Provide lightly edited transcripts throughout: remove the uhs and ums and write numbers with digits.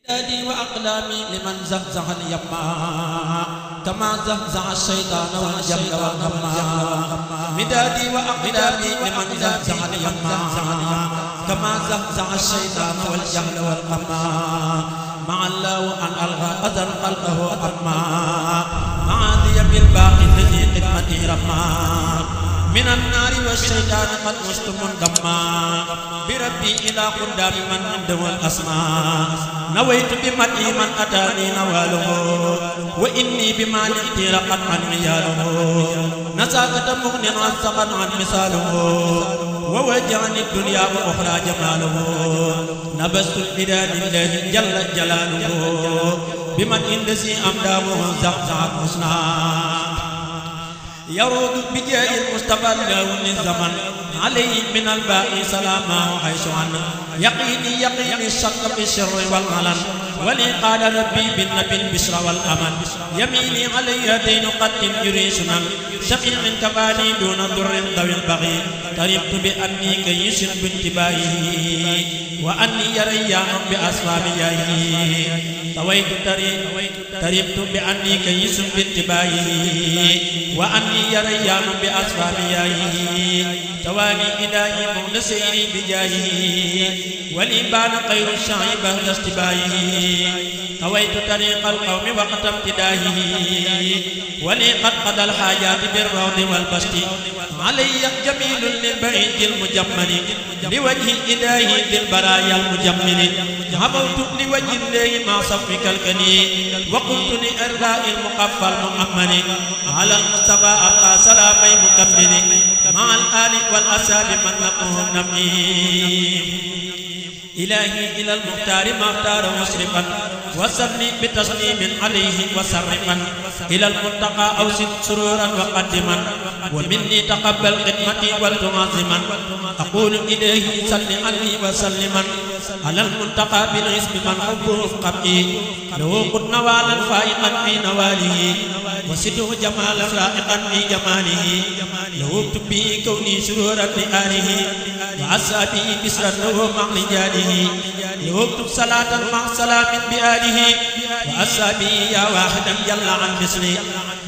أدي وأقلامي لمن زهزه اليما كما زهزه الشيطان والجبل والغما مدادي وأقلامي لمن زهزه اليما كما زهزه الشيطان والجبل والغما مع الله أن ألغى أذى خلقه أما معاذي بالباقي الذي خدمتي رما من النار والشيطان قد مشت منضما بربي إلى قدام من عنده الأسماء نويت بمدح من أتاني نواله وإني بما نأتي لقد عن عياله نساكة مغن عن سقط عن مثاله ووجعني الدنيا وأخرى جماله نبست الإله لله جل جلاله بمن الذي أمدامه زعزعت حسنا يرود بجاه المصطفى اللون الزمن عليه من الباقي سلاما حيث عنا يقيني الشك في الشر والعلن ولي قال ربي بالنبي البشر والأمن يميني علي دين قد يريسنا شقي من كفاني دون ضر ذوي البغي تربت بأني كيس بانتباهه وأني يريان بأسفاميه تربت بأني كيس بانتباهه وأني يريان بأسفاميه تواني إلهي مولى سيري بجاهه ولبان خير الشعب بعد اشتباهه طويت طريق القوم وقت امتداهه ولي قد قضى الحاجات بالروض والبسط علي جميل للبعيد المجمل لوجه إلهي ذي البرايا المجمل عبوت لوجه الله مع صفك الكني وقلت لإرضاء المقفى المؤمن على المصطفى أبقى سلامي مكمل مع الآل والأساب من نقهم نمي إلهي إلى المختار ما اختار مسرفا وسلني بتسليم عليه وسرفا إلى المنتقى أوسد سرورا وقدما ومني تقبل خدمتي والتعظما أقول إلهي صل عليه وسلما على المنتقى بالعزم من حبه قبئي له قد نوالا فائقا في نواله وسده جمالا رائقا في جماله له تبي كوني سرورا لآله وعسى بسرا له مع رجاله يكتب صلاة مع سلام بآله وأصحابه يا واحدا جل عن مثلي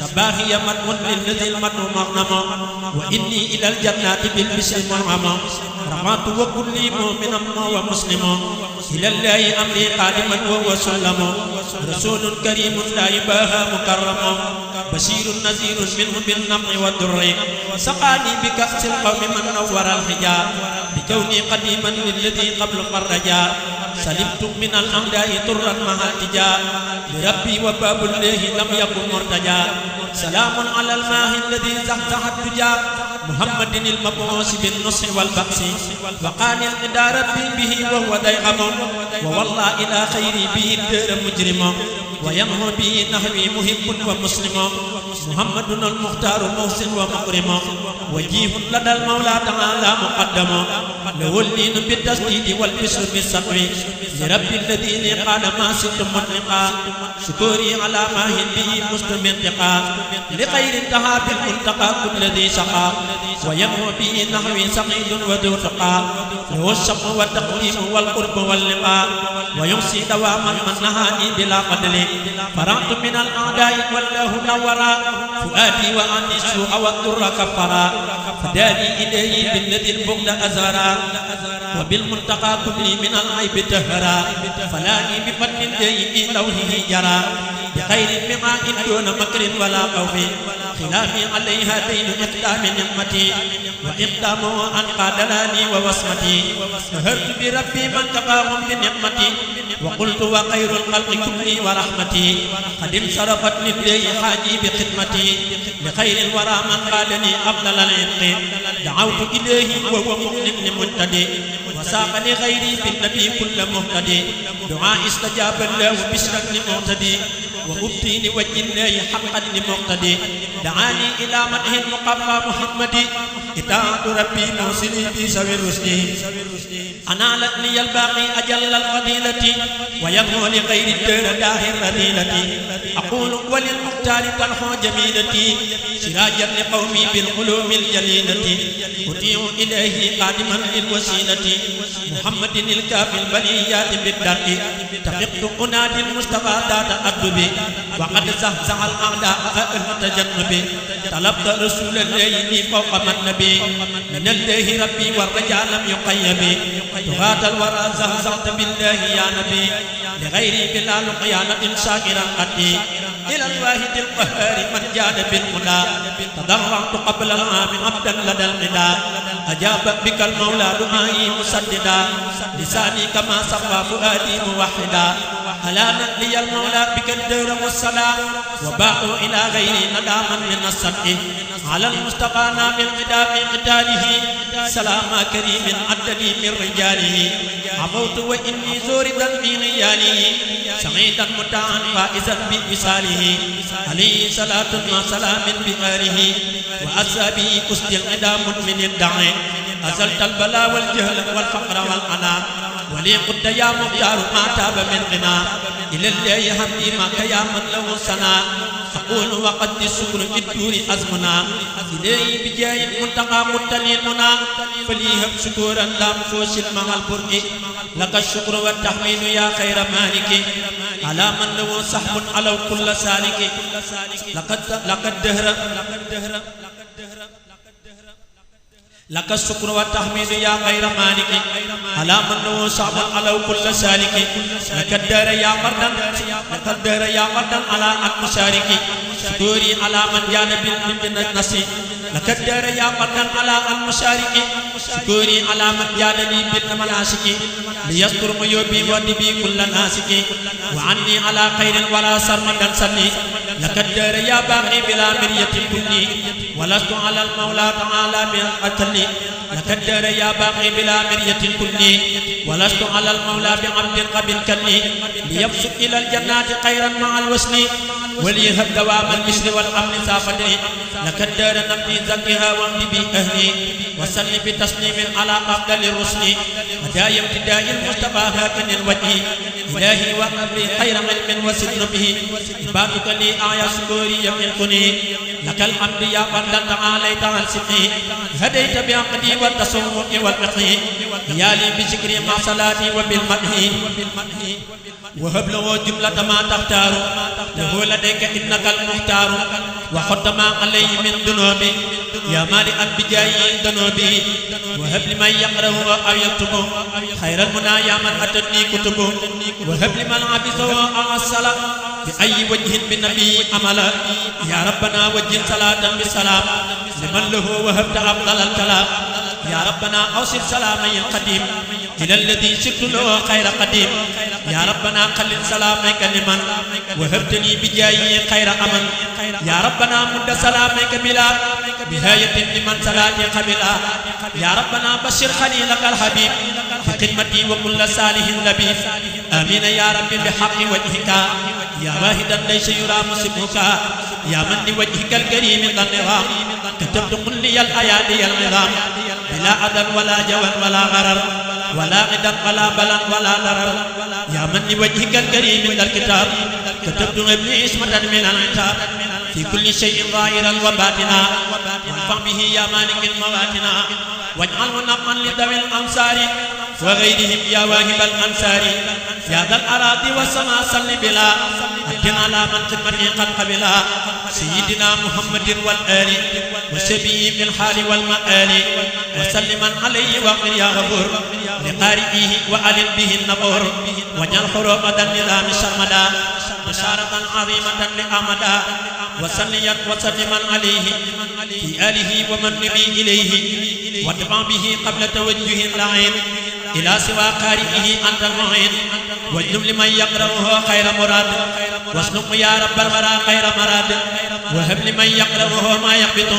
رباهي مدعو للذي المدعو مغنم وإني إلى الجنات بالبشر مرغم رمات وكل مؤمن ومسلم إلى الله أمري قادما وهو سلم رسول كريم لا يباهى مكرم بشير نذير منه بالنفع والضر سقاني بكأس القوم من نور الحجاب بكوني قديما للذي قبل فرجا سلمت من الأعداء طرا مع التجاء لربي وباب الله لم يكن مرتجا سلام على الماء الذي زحزح الدجا محمد المبعوث بالنصر والبأس وقال الإدار ربي به وهو ضيغم ووالله إلى خيري به الدار مجرم ويمهو به نحوي محب ومسلم محمد المختار محسن ومكرم وجيه لدى المولى تعالى مقدم له اللين بالتسديد والبشر بالسطو لرب الذي قال ما ست مطلقا شكوري على ما به مسلم انتقا لخير انتهى بالملتقى كل ذي سقا ويمهو به نحوي سقيد وذو تقى له الشق والتقديم والقرب واللقاء ويمسي دواما من نهاني بلا قدر فرعت من الأعداء والله نورا فؤادي وأني السوء والضر كفرا فداني إليه بالذي البغض أزهرا وبالمنتقى كبري من العيب تهرا فلاني بفن الجيء لوحه جرى بخير مما دون مكر ولا خوف خلافي عليها دين إقدام نعمتي وإقدامه أن قادلاني ووصمتي سهرت بربي من كفاهم بنعمتي وقلت وخير الخلق كلي ورحمتي قد انصرفت لله حاجي بخدمتي لخير الورى من قالني أفضل العتق دعوت إليه وهو مؤمن لمنتدي وساق لغيري بالنبي كل مهتدي دعاء استجاب الله بشرا لمعتدي وأبتي لوجه الله حقا لمقتدي دعاني إلى مدح المقفى محمد إطاعة ربي موصلي في سوي الرشد أنا لي الباقي أجل الفضيلة ويغنو لغير الدار داه الرذيلة أقول وللمختار تلحو جميلتي سراجا لقومي بالقلوب الجليلة أطيع إليه قادما للوسيلة محمد الكافي البليات بالدرء تفقت أنادي المصطفى ذات أدبي وقد زهزه الأعداء المتجنب طلبت رسول الله فوق النبي من الله ربي والرجاء لم يقيم تغات الورى زهزهت بالله يا نبي لغيري بلا لقيانة شاكرا قدي إلى الواحد القهار من جاد بالهدى تضرعت قبل العام عبدا لدى الغدا أجاب بك المولى دعائي مسددا لساني كما صفى فؤادي موحدا ألا نقلي المولى بك الدور والصلاة وباعوا إلى غيري نداما من الصدق على المصطفى نام الغدا في قتاله سلام كريم عدني من رجاله عفوت وإني زوردا في غياله سعيدا متعا فائزا بإصاله عليه صلاة وسلام بآله وأصحابه أسد الغدا مدمن الدعي أزلت البلاء والجهل والفقر والعناء ولي قد يا مختار ما تاب من غنى إلى الله حمدي ما كيا من له سنا أقول وقد السكر في الدور أزمنا إليه بجاه المنتقى متليننا فليهب شكورا لا مفوش مع البرء لك الشكر والتحميد يا خير مالك على من له صحب على كل سالك لقد دهر لك الشكر والتحميد يا غير مالك على من له صعب على كل سالك لك الدار يا مردا لك الدار يا مردا على المشارك شكوري على من جاد بالنسي لك الدار يا مردا على المشارك شكوري على من جاد لي بالمناسك ليستر ميوبي ودبي كل ناسك وعني على خير ولا سرمدا سني لك الدار يا باقي بلا مرية كلي ولست على المولى تعالى بالقتل لك الدار يا باقي بلا مرية كلي ولست على المولى بعبد قبل كلي ليبسط إلى الجنات خيرا مع الوصل وليهب دوام المثل والأمن سافدري لك الدار نبني زكها وامد بأهلي وسلم بتسليم على أفضل الرسل هدايا ابتداء المصطفى هاكن الوجه إلهي وقبلي خير علم وسدن به عبادك لي آية سكوري يملكني لك الحمد يا فرد تعاليت عن سقي هديت بعقدي والتصوف والفقه يا لي بذكري مع صلاتي وبالمدح وهب له جملة ما تختار له لديك إنك المختار وخط ما عليه من ذنوبي يا مالئا بجاي ذنوبي وهب لمن يقرأه أو يكتبه خير المنى يا من أتتني كتبه وهب لمن عبسه أو الصلاة بأي وجه بالنبي عملا يا ربنا وجه صلاة بسلام لمن له وهبت أفضل الكلام يا ربنا أوصل سلامي القديم إلى الذي سرت له خير قديم يا ربنا قلل سلامك لمن وهبتني بجاي خير أمن يا ربنا مد سلامك بلا بهاية لمن صلاتي قبلا يا ربنا بشر خليلك الحبيب بخدمتي وكل صالح لبيب آمين يا رب بحق وجهك يا واحدا ليس يرى مسبك يا من لوجهك الكريم النظام كتبت قل لي الأيادي العظام بلا عدل ولا جوى ولا غرر ولا غدا ولا بلا ولا ضرر يا من لوجهك الكريم الكتاب كتبت ابني اسمة من العتاب في كل شيء ظاهرا وباطنا وانفع به يا مالك المواتنا واجعله نفعا لذوي الأمصار وغيرهم يا واهب الأنصار يا ذا الأراضي والسماء صل بلا أدن على من خدمته قد قبلا سيدنا محمد والآل وسبيه في الحال والمآل وسلما عليه واغفر يا غفور لقارئه وألن به النبور واجعل حروف النظام سرمدا بشارة عظيمة لأمدا وسلما عليه في آله ومن نبي إليه واتبع به قبل توجه العين إلى سوى قارئه أنت المعين واجلب لمن يقرأه خير مراد واسلق يا رب الورى خير مراد وهب لمن يقرأه ما يقبط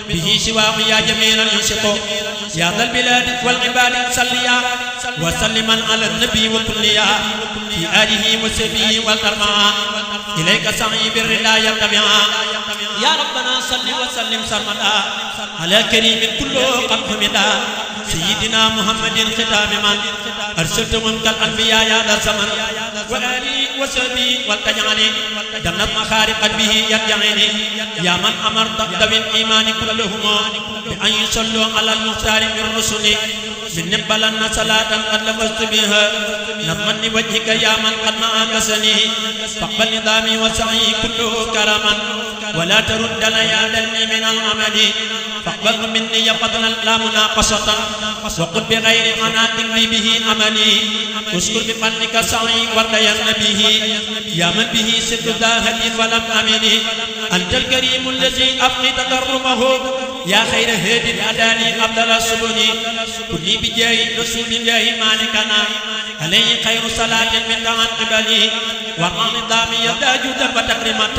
به سواه يا جميل ينشط يا ذا البلاد والعباد صليا وسلما على النبي وكليا في آله وسبيه والأربعة إليك سعي بالرلا يتبعا يا ربنا صل وسلم سرمدا على كريم كله قد حمدا سيدنا محمد ختام من أرسلت منك الأنبياء يا ذا الزمن وآله وصحبه والتجعلي دمت مخارق به يرجعني يا من أمرت ذوي الإيمان كلهم بأن يصلوا على المختار من رسله من نبلن صلاة قد لفظت بها نظما لوجهك يا من قد معاكسني فاقبل نظامي وسعي كله كرما ولا ترد لي دلني من العمل فاقبل مني فضلا لا مناقشة وقل بغير عناء لي به عملي اشكر بفضلك سعي وردين به يا من به ست ذاهب فلم أمني أنت الكريم الذي أبقي تكرمه يا خير هاد أداني أفضل السبل كلي بجاه رسول الله مالكنا عليه خير صلاة منك عن قبلي وارحم نظامي يدا جودا وتكريمة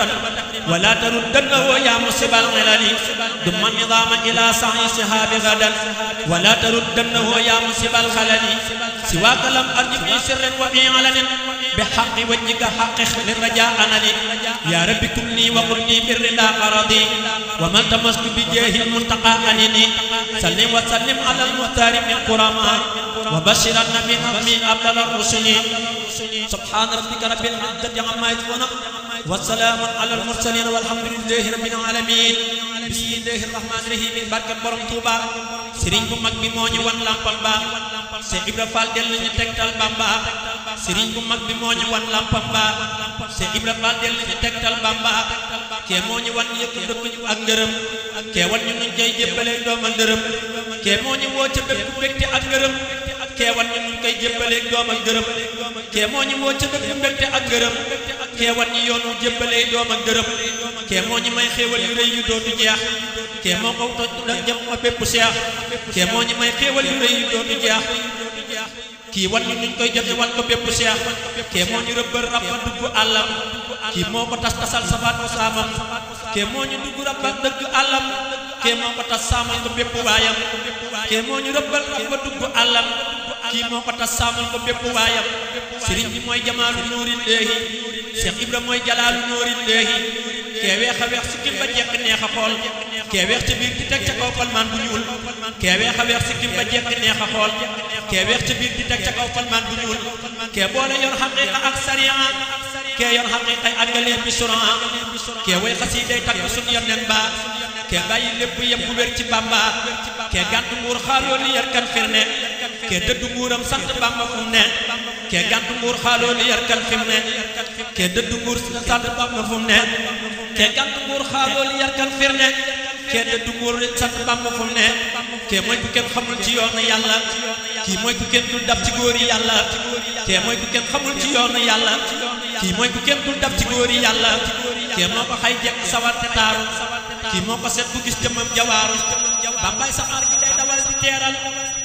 ولا تردنه يا مصيب الغلل ضم النظام إلى سعي سحاب غدا ولا تردنه يا مصيب الخلل سواك لم أرجو في سر وفي علن بحق وجهك حقق للرجاء أنني يا رب كلني وقلني بالرضا قرضي ومن تمسك بجاه المنتقى أنني سلم وسلم على المختار من قرما وبشر النبي نظمي أفضل الرسل سبحان ربك رب العزة عما يصفون والسلام على المرسلين والحمد لله رب العالمين بسم الله الرحمن الرحيم barke borom Touba Serigne bu mag bi moo ñu wan lampal ba Cheikh Ibra Fall dellu ñu tegtal Bamba Serigne bu mag bi moo ñu wan lampal ba Cheikh Ibra Fall dellu ñu tegtal Bamba kee moo ñu wan yëpp dëkk ak ngërëm kee wan ñu nuñ koy jébbale doomal ngërëm kee moo ñu woo ca bépp mbégte ak ngërëm kee wan ñu nuñ koy jébbale doomal ngërëm kee moo ñu woo ca bépp mbégte ak ngërëm kee wan ñu yoonu jébbale doomal ngërëm kee moo ñu may xéewal yu rëy yu dootu jeex kee moo ko da jëm ma bépp seex kee moo ñu may xéewal yu rëy yu dootu jeex kii wan ñu nuñ koy joxe wan ko bépp seex kee moo ñu rëbbal rabba dugg àllam kii moo ko tas tasal safaat ko saamam kee moo ñu dugg rabba dëgg àllam kee moo ko tas saamal ko bépp waayam kee moo ñu rëbbal rabba dugg àllam kii moo ko tas saamal ko bépp waayam sëriñ bi mooy jamaalu nuuri léehi Cheikh Ibra mooy jalaalu nuuri léehi kee weex a weex sikkim ba jekk neex a xool kee weex ci biir di teg ca kaw palmaan bu ñuul kee weex a weex sikkim ba jekk neex a xool kee weex ci biir di teg ca kaw palmaan bu ñuul kee boole yor xaqiiqa ak sariya kee yor xaqiiqa ak galee bi suran kee way xasiiday takk sun yonen ba kee bàyyi lépp yëpp wér ci Bamba kee gàntu nguur xaaloo li yar kan firne kee dëddu nguuram sant Bamba fu mu ne kee gàntu nguur xaaloo li yar kan fi mu ne kee dëddu nguur sant Bamba fu mu ne kee gàntu nguur xaaloo li yar kan firne kee dëddu nguur sant Bamba fu mu ne kee mooy ku kenn xamul ci yoonu yàlla kii mooy ku kenn dul dab ci góor yi yàlla kee mooy ku kenn xamul ci yoonu yàlla kii mooy ku kenn dul dab ci góor yi yàlla kee moo ko xay jekk sawar te taaru kii moo ko seet bu gis jëmmam jawaaru Bambaay saxaar gi day dawal di teeral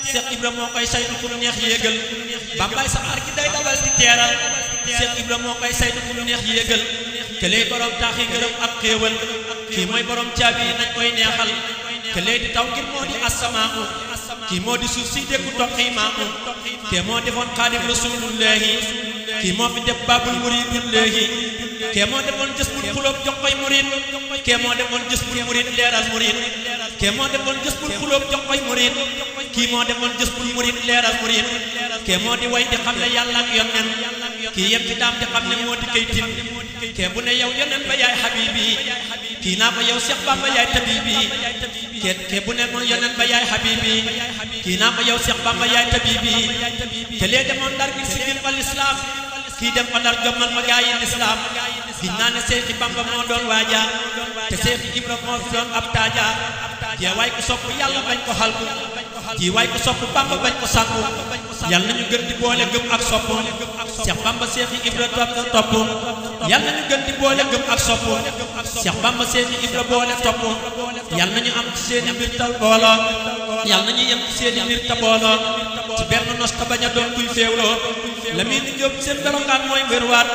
Cheikh Ibra moo koy saytu fu mu neex yéegal Bambaay saxaar gi day dawal di teeral Cheikh Ibra moo koy saytu fu mu neex yéegal këlee borom taaxi ngërëm ak xéewal kii mooy borom caabi yi nañ koy neexal këlee di taw ngir moo di assamaamu kii moo di suuf si déggu toqi maamu kee moo defoon xaadim rasulullahi kii moo fi def babul muridillahi kee moo defoon jës bul xulóob jox koy murid kee moo defoon jës bul murid leeral murid kee moo defoon jës bul xulóob jox koy murid kii moo defoon jës bul murid leeral murid kee moo di way di xam ne yàlla ak yonen kii yem ci daam di xam ne moo di kaytin kee bu ne yow yonen ba yaay habibi kii naa ko yow Cheikh Bamba yaay tabibi kee bu ne mo yonen ba yaay habibi kii naa ko yow Cheikh Bamba yaay tabibi te lee demoon Ndar ngir sigil fa lislaam kii dem fa Ndar jommal fa gaa yi lislaam giñ naa ne Seexi Bamba moo doon waaja te Seexi Ibra moo fi doon ab taaja jee waay ku sopp yàlla bañ ko xalku ji waay ku sopp Bamba bañ ko sànku yàlla nañu gën di boole gëm ak sopp Cheikh Bamba Seexi Ibra topp yàlla nañu gën di boole gëm ak sopp Cheikh Bamba Seexi Ibra boole topp yàlla nañu am ci seeni mbir ta booloo yàlla nañu yem ci seeni mbir ta booloo ci benn nos ta bañ a doon kuy féewloo la muy ni jóob seen melokaan mooy wérwaat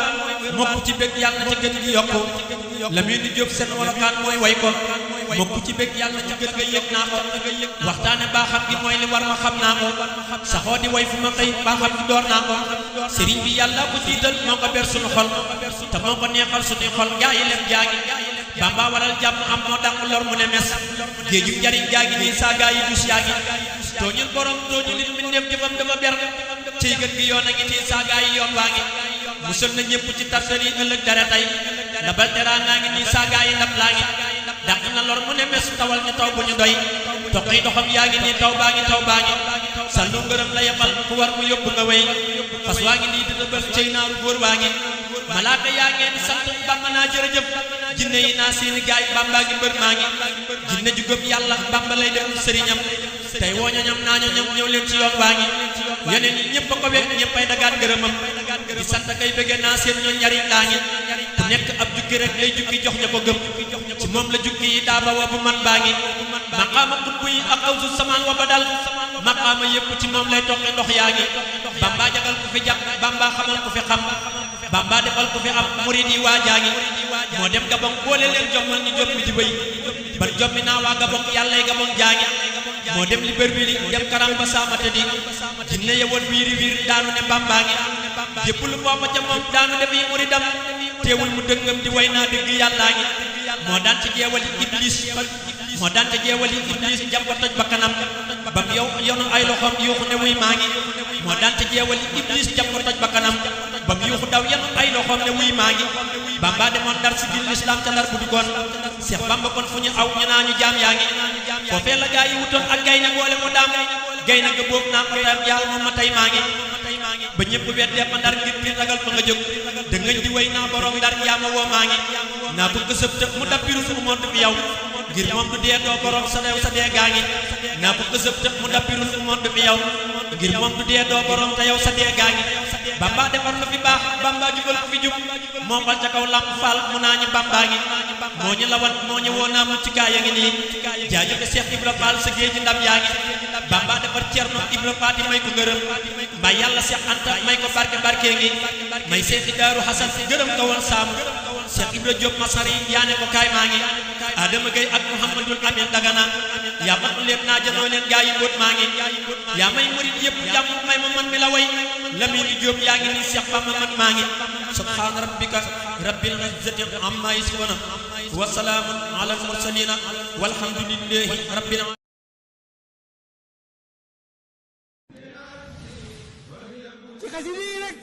mokk ci bég yàlla na ci gën gi yokku la muy ni jóob seen melokaan mooy way ko mokk ci bég yàlla na ci gën nga yëg naa ko waxtaane baaxam gi mooy li war ma xam naa ko saxoo di way fu ma xëy baaxam gi door naa ko sëriñ bi yàlla ko jiital moo ko ber suñu xol te moo ko neexal suñuy xol gaa yi leen jaagi Bamba waral jàmm am moo dàq lor mu ne mes géejum njariñ gaa ngi nii saa gaa yi dus yaa ngi tooñul borom tooñul nit mi neef jëfam dafa ber ciy gën gi yoon a ngi nii saa gaa yi yoon waa ngi musal na ñëpp ci tartali ëllëg dara tey ndabal teraa ngaa ngi nii saa gaa yi ndab laa ngi dàq na lor mu ne mes tawal ñu taw bu ñu doy toqi doxam yaa ngi nii taw baa ngi sallu ngërëm la yebal ku war mu yóbbu nga wéy fas waa ngi nii dina bër cëy naaru góor waa ngi malaaka yaa ngeen sant Bamba naa jërëjëf jinne yi naa seeni gaay Bamba ngi mbër maa ngi jinne ju gëm yàlla Bamba lay def sëriñam tey woo ñoñam naa ñoñam ñëw leen ci yoon waa ngi yeneen yi ñëpp a ko wekk ñëppay dagaan ngërëmam di sant kay bëgge naa seen ñoo njariñ laa ngi ku nekk ab jukki rek lay jukki jox ña ko gëm ci moom la jukki yi daa ba wa bu man baa ngi maqaama xutbu yi ak awsu samaan wa ba dal maqaama yëpp ci moom lay toqe ndox yaa ngi Bamba jagal ku fi jàpp Bamba xamal ku fi xam Bamba defal ku fi am murid yi waa jaa ngi moo dem Gabon boole leen jommal ñu jom mi di wéy ban jommi naa waa Gabon yàllay Gabon jaa ngi moo dem Libreville dem Karang ba saamate di jinne yewoon wiiri wiir daanu ne Bamba ngi yëpp lu boppa ca moom daanu def yi muridam teewul mu dëngam di way naa dëgg yàllaa ngi moo daan ci jeewali iblis jam ko toj bakkanam bam yow yonu ay loxoom yuuxu ne wuy maa ngi moo daan ci jeewali iblis jam ko toj bakkanam bam yuuxu daw yenu ay loxoom ne wuy maa ngi Bamba demoon Ndar si biir lislaam ca Ndar bu duggoon Seex Bamba kon fu ñu aw ñu naa ñu jaam yaa ngi foofee la gaa yi wutoon ak gay na boole mu daam gay na nga boobu naa ko tayam yàlla moom ma tey maa ngi ba ñëpp weddee ma Ndar ngir biir ragal fa nga jóg da ngañ di way naa borom Ndar yaa ma woo maa ngi naa ko gësëb te mu dabbiru fu monde bi yow ngir moom du dee doo borom sa deew sa dee gaa ngi naa ko gësëb te mu dabbiru fu monde bi yow ngir moom du dee doo borom te yow sa dee gaa ngi Bamba defar lu fi baax Bamba jubal ku fi jub moo fal ca kaw lamp faal mu naa ñu Bamba ngi moo ñu lawal moo ñu woo naa mucc gaa ya ngi nii jaajëfe Seex Ibra Faal sa géej ndam yaa ngi Bamba defar Cerno Ibra Faati may ko ngërëm mbay yàlla Seex Anta may ko barke ngi may Seexi Daaru Xasan gërëm ko woon saamu Seex Ibra Jóob Masari yaa ne ko kaay maa ngi Adama Gay ak Muhammadul Amin Dagana yaa mat leen naa janoo leen gaa yi mbóot maa ngi yaa may murit yëpp jàmm may ma man mi la way Lamine Jóob yaa ngi nii Seex Bamba man maa ngi subhaana rabbika rabbil izzati amma yasifuuna wa salaamun alal mursaliina walhamdulillahi rabbil aalamiin ci xasida yi rek